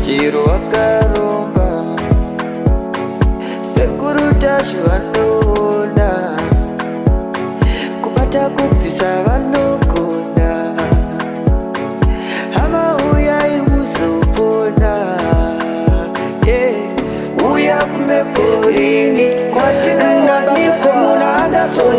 Chero wakaromba Sekuru Tashu vanoona Kubata kubvisa vanogona Hama uyai muzopona yeah. Uya kumeporini kwatinowanikwa muna Anderson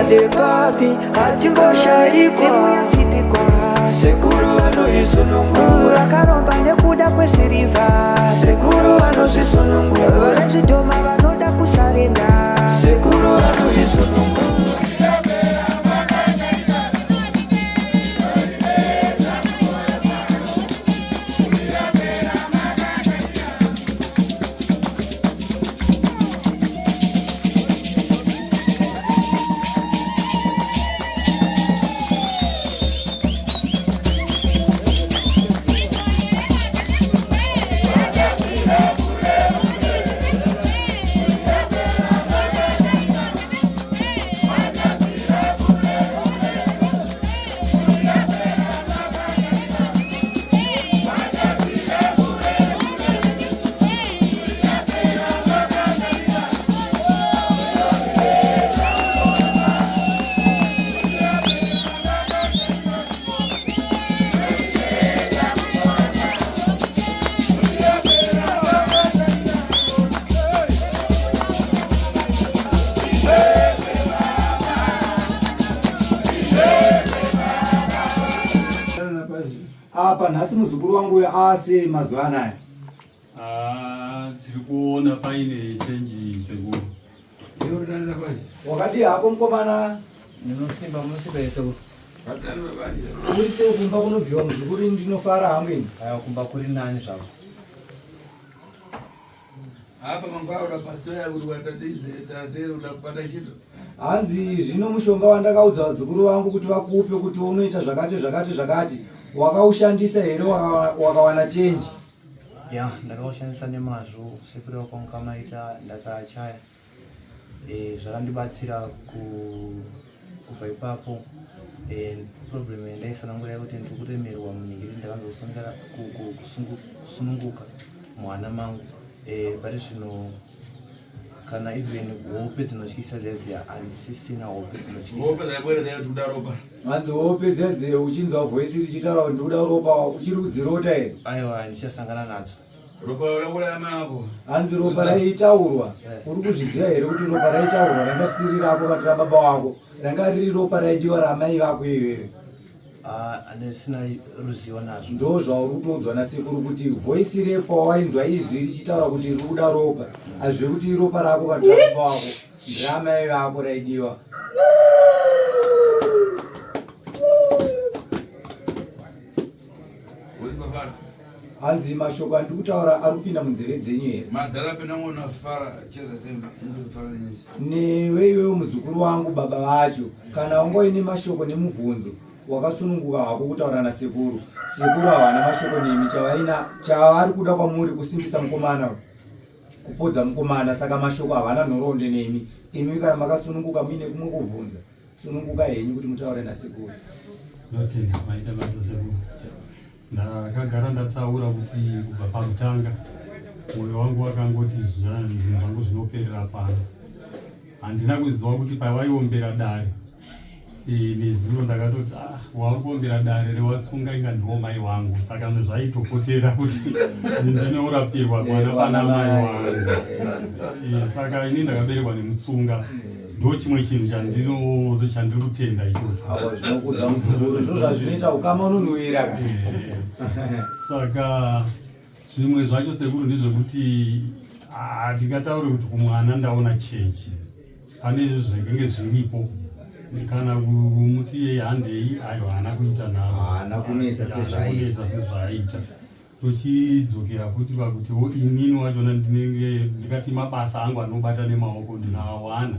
ndepapi hatimboshaikwa Sekuru vanoisunungura Vakaromba nekuda kwesirivha Sekuru vanozvisunungura Vezvidhoma vanoda kusarenda Sekuru vanoisunungura. Apa nhasi muzukuru wangu uyo aasei mazuva anaya? Ah, tiri kuona paine chenji sekuru. Wakadii hako mukomana? Ndinosimba, munosimba here sekuru? Uri sei kumba kunobviwa muzukuru ini ndinofara hangu ini. Aiwa kumba kuri nani zvako. Apa mangwana pasina kuti watatize tatero utapata chito. Hanzi zvino mushonga wandakaudza vazukuru vangu kuti vakupe kuti unoita zvakati zvakati zvakati wakaushandisa here wakawana chenji? Ya, ndakaushandisa nemazvo sekureva kwanga maita ndakachaya. E, zvakandibatsira ku kubva ipapo e, problem yandaisanangura yekuti ndiri kuremerwa munhingiri ndakanzosungara kusununguka muhana mangu e, pari zvino kana even hope dzinotyisa dziya dziya handisisina hope dzinotyisa Hanzi hope dziya dziya uchinzwa voice richitaura kuti ndikuda ropa uchiri kudzirota here? Aiwa handichasangana nadzo. Ropa rauraya mai ako. Hanzi ropa raitaurwa uri kuzviziva here kuti ropa raitaurwa ranga risiri rako kati rababa wako ranga riri ropa raidiwa ramai vako iwewe. Ah, andisina ruzivo nazvo. Ndo zvauri kutoudzwa nasekuru kuti voice repo wainzwa izwi richitaura kuti riri kuda ropa hazvekuti iropa rako kati rababa wako nderamai vako raidiwa. Hanzi mashoko andiri kutaura ari kupinda munzeve dzenyu here? Newe iwewe muzukuru wangu baba vacho, kana wanga uine mashoko nemubvunzo wakasununguka hako kutaura nasekuru. Sekuru havana mashoko nemi, chavaina chavari kuda kwamuri kusimbisa mukomana uyu, kupodza mukomana. Saka mashoko havana nhoroondo nemi. Imi kana makasununguka muine kumwe kubvunza Sununguka henyu kuti mutaure nasekuru. Ndotenda maita basa sekuru. Ndakagara ndataura kuti kubva pakutanga mwoyo wangu wakangoti zvinhu zvangu zvinoperera pano. Handina kuziva kuti pavaiombera dare eh, nezuro ndakatoti ah, wakuombera dare rewatsunga inga ndiwo mai wangu saka zvaitopotera kuti ndinorapirwa kwana pana mai wangu. Eh, saka ini ndakaberekwa nemutsunga. Ndo chimwe chinhu chandino chandiri kutenda ichocho. Awa zvinokudza muzukuru ndozvazvinoita ukama unonhuwira ka. Eh, saka zvimwe zvacho sekuru ndezvekuti hatingataure kuti kumwana ndaona change. Pane zvinenge zviripo kana kumuti yeye handei ayo haana kuita nharo. Haana kunetsa sezvaaita. Sezvaaita. Tochidzokera futi pakutiwo inini wachona ndinenge ndikati mabasa angu anobata nemaoko ndinoawana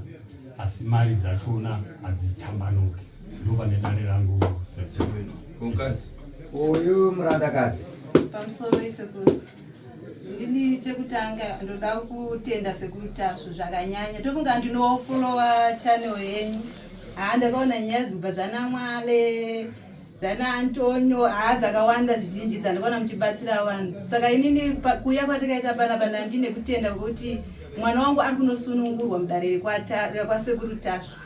asi mari dzachona hadzitambanuki ndopane dare rangu Konkazi. Uyu murandakadzi. Pamusoro isekuru. Ndini chekutanga ndoda kutenda sekuru Tasvu zvakanyanya. Tofunga ndinofolowa channel yenyu. Haa ndakaona nyaya dzibva dzana Mwale. Dzana Antonio haa dzakawanda zvizhinji dzandikaona muchibatsira vanhu. Saka inini kuuya kwatikaita panapa ndandine kutenda kwekuti mwana wangu ari kunosunungurwa mudare rekwasekuru Tasvu.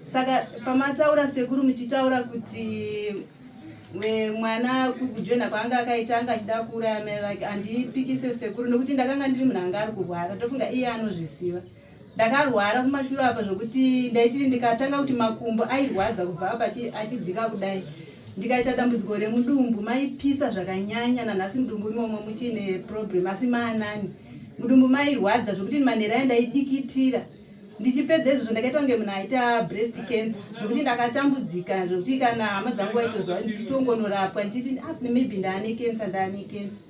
Saka pamataura sekuru muchitaura kuti mwana kujoina kwaanga akaita anga achida kuuraya mai vake, handipikise sekuru nekuti ndakanga ndiri munhu anga ari kurwara, tofunga iye anozviziva. Ndakarwara kumashure apa zvokuti ndaitiri ndikatanga kuti makumbo airwadza kubva apa achidzika kudai, ndikaita dambudziko remudumbu maipisa zvakanyanya. Nanhasi mudumbu imomo muchiine problem, asi maanani mudumbu mairwadza zvokuti manhero ayo ndaidikitira. Ndichipedza izvozvo ndakaita kunge munhu aita breast cancer zvokuti ndakatambudzika zvokuti kana hama dzangu vaitozwa ndichitongonorapwa ndichiti ah, maybe ndaane cancer, ndaane cancer.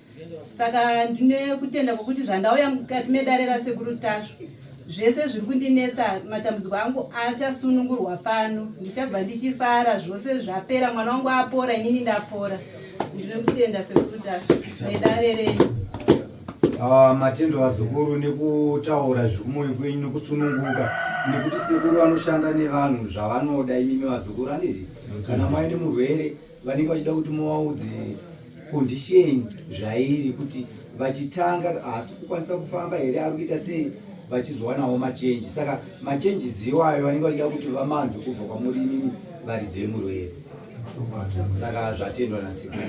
Saka ndine kutenda kwokuti zvandauya mukati medare rasekuru Tasvu, zvese zviri kundinetsa, matambudziko angu achasunungurwa pano. Ndichabva ndichifara, zvose zvapera, mwana wangu apora, inini ndapora. Ndine kutenda sekuru Tasvu nedare renyu. Matendo vazukuru nekutaura zviri kumwoyo kwenyu nekusununguka, nekuti sekuru vanoshanda nevanhu zvavanoda. Imimi vazukuru handiti kana maine murwere vanenge vachida kuti muvaudze condition zvairi, kuti vachitanga haasi kukwanisa kufamba here, ari kuita sei, vachizowanawo machenji. Saka machenjis iwayo vanenge vachida kuti vamanzwe kubva kwamuri imimi varidzi vemurwere. Saka zvatendwa nasekuru.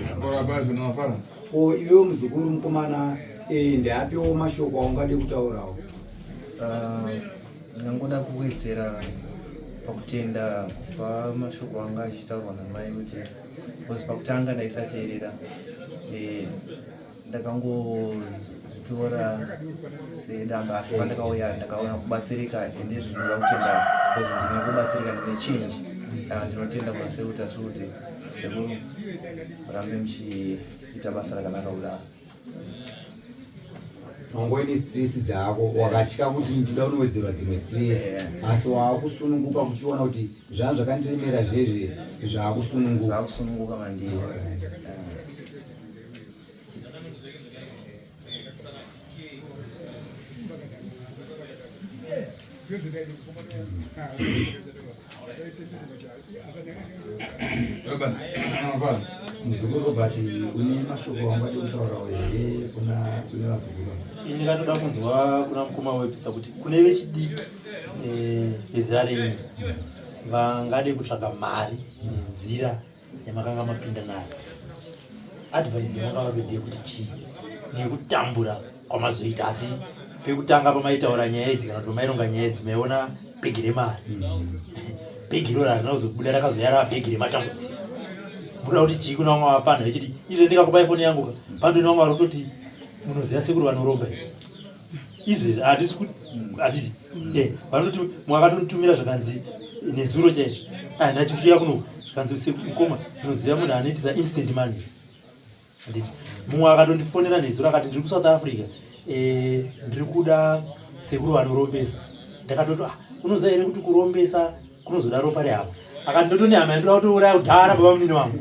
Ko iwewe muzukuru mukomana, ndeapiwo mashoko aungade kutaurawo? Ndingangoda kuwedzera pakutenda kubva mashoko anga achitaurwa namai kuti because pakutanga ndaisateerera, ndakangozvitora sedamba, asi pandakauya ndakaona kubatsirika, ende zvinoda kutenda because ndine kubatsirika, ndine change. Saka ndinotenda kuna sekuru Tasvu kuti sekuru murambe muchiita basa rakanaka kudaro. Wangoine stress dzako, wakatya kuti ndinoda kunowedzerwa dzimwe stress, asi waakusununguka kuchiona kuti zvanga zvakandiremera zvezve zvaakusununguka. Zvaakusununguka mandiri. Muzukuru Robert, une mashoko aungade kutaurawo here kuna kune vazukuru? Ini ndikatoda kunzwa kuna mukoma websa kuti kune vechidiki vezera renyu vangade kutsvaga mari nenzira yamakanga mapinda nayo, advice yamangavape ndeyekuti chii nekutambura kwamazoita? Asi pekutanga pamaitaura nyaya idzi kana kuti pamaironga nyaya idzi maiona bhegi remari, bhegi iroro harina kuzobuda, rakazoya rava bhegi rematambudziko. Munoda kuti chii kuna vamwe vapfanha vechiti izvo ndikakupa ifoni yangu ka pandoni vamwe vari kutoti munoziva sekuru vanoromba here? Izvezvi hatisi hatisi vanoti mwakatonditumira zvakanzi nezuro chaizvo ndachituya kuno zvikanzi mukoma munoziva munhu anoitisa instant money handiti? Mumwe akatondifonera nezuro akati ndiri kuSouth Africa, ndiri kuda sekuru vanorombesa. Ndakatoti ah, unoziva here kuti kurombesa kunozoda ropa rehama? Akati ndotone hama yandoda kutouraya kudhara baba munini wangu.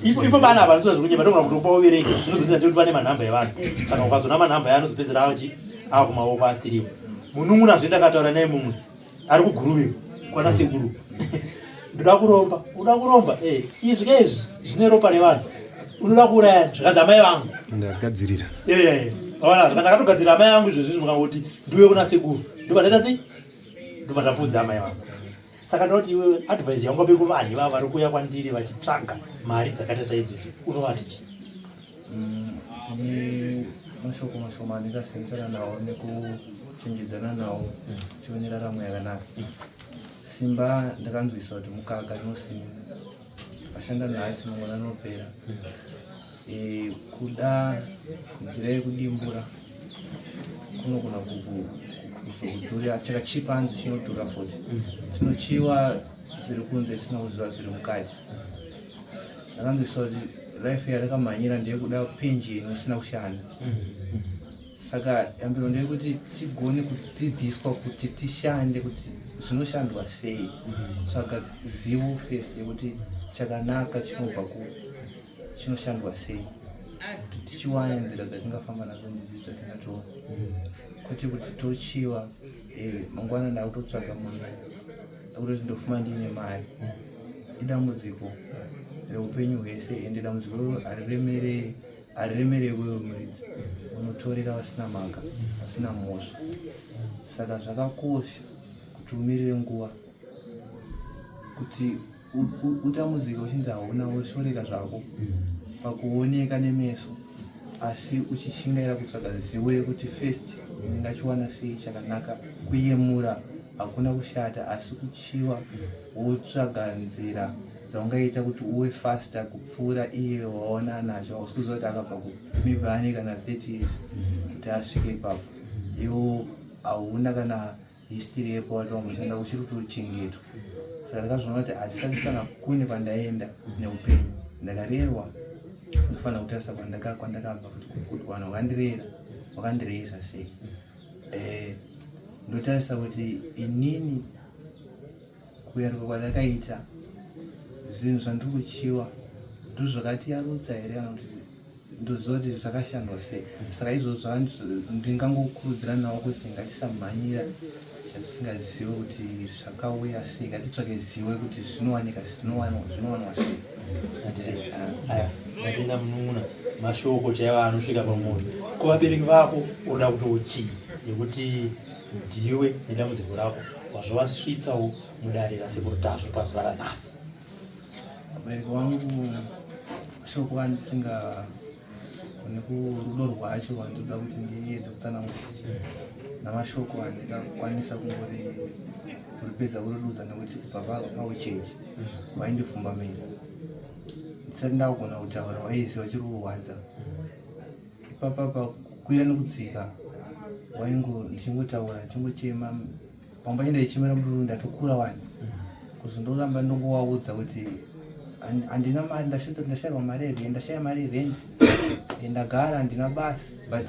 Ipo bana apa ndisiwa zvekunyeba, ndogona kutokupa uverenge. Chinozoita ndechekuti pane manhamba evanhu, saka ukazona manhamba ayo anozopedzera achi ava kumaoko asiriwo. Munun'una zve ndakataura naye mumwe ari kuguruve kwana sekuru, ndoda kuromba. Uda kuromba? Izvi ke izvi zvine ropa revanhu, unoda kuuraya? Zvikanzi amai vangu. Ndagadzirira. Ona, ndakatogadzirira amai vangu izvozvi, mukangoti ndiuye kuna sekuru ndobva ndaita sei, ndobva ndapfuudza amai vangu. Saka ndinoti iwewe advice yangu ape kuvanhu ivava vari kuuya kwandiri vachitsvaga mari dzakaita saidzodzo, unovati chii? Pane mashoko mashoma andingazivisana nawo nekuchenjedzana nawo tive neraramo yakanaka. Simba ndakanzwisa kuti mukaka rinosimba, ashanda nhasi mangwana rinopera. Kuda nzira yekudimbura kunogona kuzokudhurira, chakachipa hanzi chinodhura futi. Tinochiwa zviri kunze tisina kuziva zviri mukati. Ndakanzwisa kuti life yatakamhanyira ndeyekuda penjeni usina kushanda. Saka yambiro ndeyekuti tigone kudzidziswa kuti tishande, kuti zvinoshandwa sei, kutsvaga zivo first yekuti chakanaka chinobva ku chinoshandwa sei, kuti tichiwane nzira dzatingafamba nadzo ndidzi dzatingatora, kwete kuti tochiwa mangwana ndakutotsvaga munhu akutoti ndofuma ndiine mari. Idambudziko. reupenyu hwese ende dambudziko iroro hariremere hariremere iwewe muridzi unotorera vasina mhaka vasina mhosva saka zvakakosha kuti umirire nguva kuti utambudzike uchinzi hauna woshoreka zvako pakuoneka nemeso asi uchishingaira kutsvaga zivo yekuti first ndingachiwana sei chakanaka kuyemura hakuna kushata asi kuchiwa wotsvaga nzira dzaungaita kuti uwe faster kupfuura iye waona anacho hausi kuziva kuti akabva ku maybe ane kana 30 years kuti asvike ipapo iwo hauna kana history yepo wati wamboshanda uchiri kuti uchengetwa saka ndakazviona kuti handisati kana kune kwandaenda neupenyu ndakarerwa ndofanira kutarisa kwandakabva kuti vanhu vakandirera vakandireisa sei eh, ndotarisa kuti inini kuyaruka kwandakaita zvinhu zvandiri kuchiwa ndozvakatiyarutsa here kana kuti ndoziva kuti zvakashandwa sei saka izvozvo ndingangokurudzira nawo kuti ngatisamhanyira zvatisingazive kuti zvakauya sei ngatitsvake zivo yekuti zvinowanika zvinowanwa sei aya ndatenda munun'una mashoko chaivo anosvika pamwoyo ko vabereki vako unoda kuti uchii nekuti ndiwe nedambudziko rako wazvovasvitsawo mudare rasekuru Tasvu pazuva ranhasi Vabereki vangu shoko andisingagoni kurudo rwacho rwandinoda kuti ndiedze kutsanangura namashoko andingakwanisa kungori kuripedza kuridudza nekuti kubva paucheche waindifumba mira ndisati ndakugona kutaura waiziva chiri kurwadza ipapa pakukwira nekudzika waingo ndichingotaura ndichingochema pamwe pacho ndaichemera mururu ndatokura wani kuzi ndoramba ndongowaudza kuti handina mari ndashairwa mari yerent ndashaya mari yerent ndagara handina basa but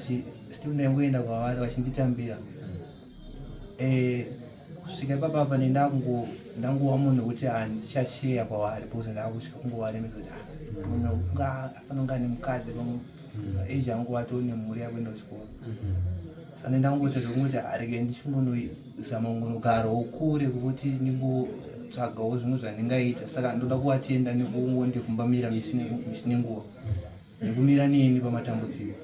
still ndaingoenda kwavari vachinditambira eh, kusvika ipapa apa nendango ndangova munhu wekuti handichasheya kwavari because ndakutya kungovaremedza kuti ah, munhu kunga afanira kunge ane mukadzi pamwe age yangu watone mhuri yakuenda kuchikoro saka ndangoita zvekungoti arege ndichingonozama kungonogarawo kure kuti ndingotsvagawo zvimwe zvandingaita saka ndoda kuvatenda nekungondivhumbamira misi nenguva nekumira neni pamatambudziko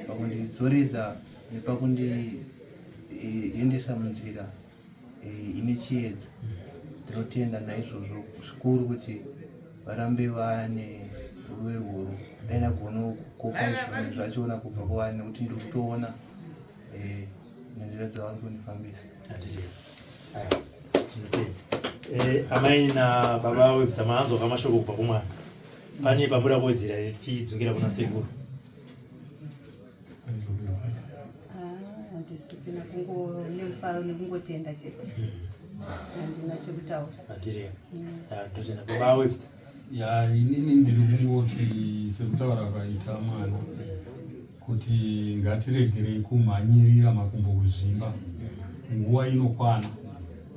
pakundidzoredza nepakundiendesa munzira eh, ine chiedza ndinotenda naizvozvo zvikuru kuti varambe vane rudo irworwo dai ndagona kukopa zvimwe zvachona kubva kwavari nekuti ndiri kutoona eh, nenzira dzavari kundifambisa eh, amai nababa websa maanzwa kamashoko kubva kumwana pane pabuda kuwedzera tichidzokera kuna sekuru Ah, handisisina kungo nemufaro nekungotenda chete handina chekutaura Handiri. Ah, ndotenda baba Webster. Ya, inini ndiri kungoti sekutaura kwaita mwana kuti ngatiregerei kumhanyirira makumbo kuzvimba nguva inokwana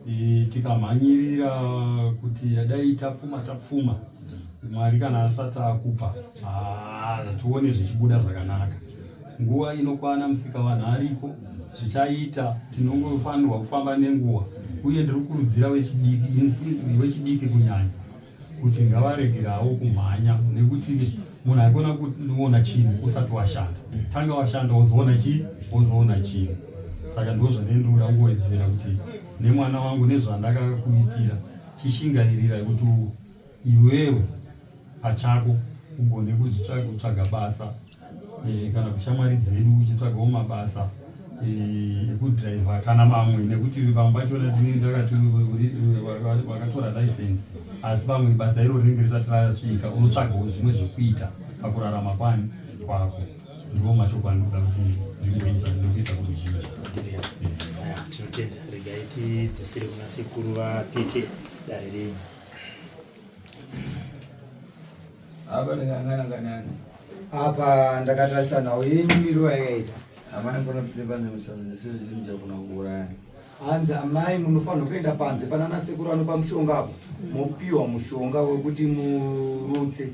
e, tikamhanyirira kuti dai tapfuma tapfuma Mwari kana asati akupa hatione zvichibuda zvakanaka. Nguva inokwana musika vanhu ariko zvichaita tinongofanirwa kufamba nenguva uye ndiri kukurudzira vechidiki kunyanya kuti ngavaregerawo kumhanya nekuti munhu aikona kuona chinhu usati washanda tanga washanda wozoona chii wozoona chinhu saka ndo zvandinoda kuwedzera kuti nemwana wangu nezvandakakuitira chishingairira kuti iwewe pachako ugone kutsvaga basa e, kana kushamwari dzedu uchitsvagawo mabasa eh, ekudhiraivha kana mamwe nekuti vamwe vachona tinenge takati wakatora license asi pamwe basa iro rinenge risati rasvika unotsvagawo zvimwe zvekuita pakurarama kwani kwako ndiwo mashoko andinoda kuti ndingoisa ndinokuisa kuruzhinji tinotenda regai tidzosere kuna sekuru vapete dare renyu apa ndakangana apa ndakatarisa nhau yenyu miro yakaita amai panopepanemusanzesezvinja kuna kuuraya hanzi amai munofanirwa kuenda panze pana nasekuru anopa mushonga apo mopiwa mushonga wekuti murutse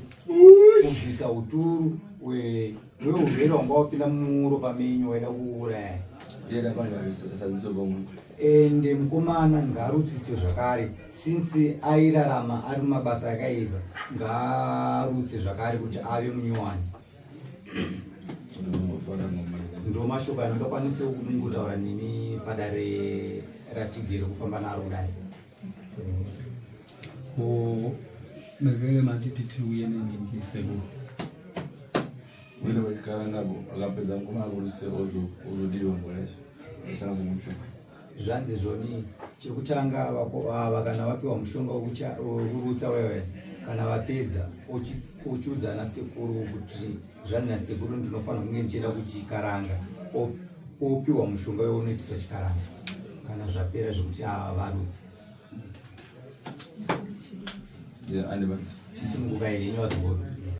kubvisa uturu weurwere wanga wapinda muropa menyu waida kuuraya yeda panze Ende mukomana ngaarutsiswe zvakare since airarama ari mumabasa akaipa, ngaarutse zvakare kuti ave munyowani. Ndo mashoko andingakwanise kungotaura nemi padare ratigere kufamba naro kudai. Ko mekenge matiti tiuye nenhingi sekuru. Uende pachikaranga akapedza mukoma akuruse ozodiwa nguva yacho osanga kumutsvuka. Zvanzi zvoni chekutanga ava kana vapiwa mushonga wekurutsa wewe kana vapedza ochiudza ana sekuru kuti zvanzi nasekuru ndinofanira kunge ndichienda kuchikaranga, opiwa mushonga wewe unoitiswa chikaranga kana zvapera zvekuti ava varutsa. Chisununguka here henyu vazukuru?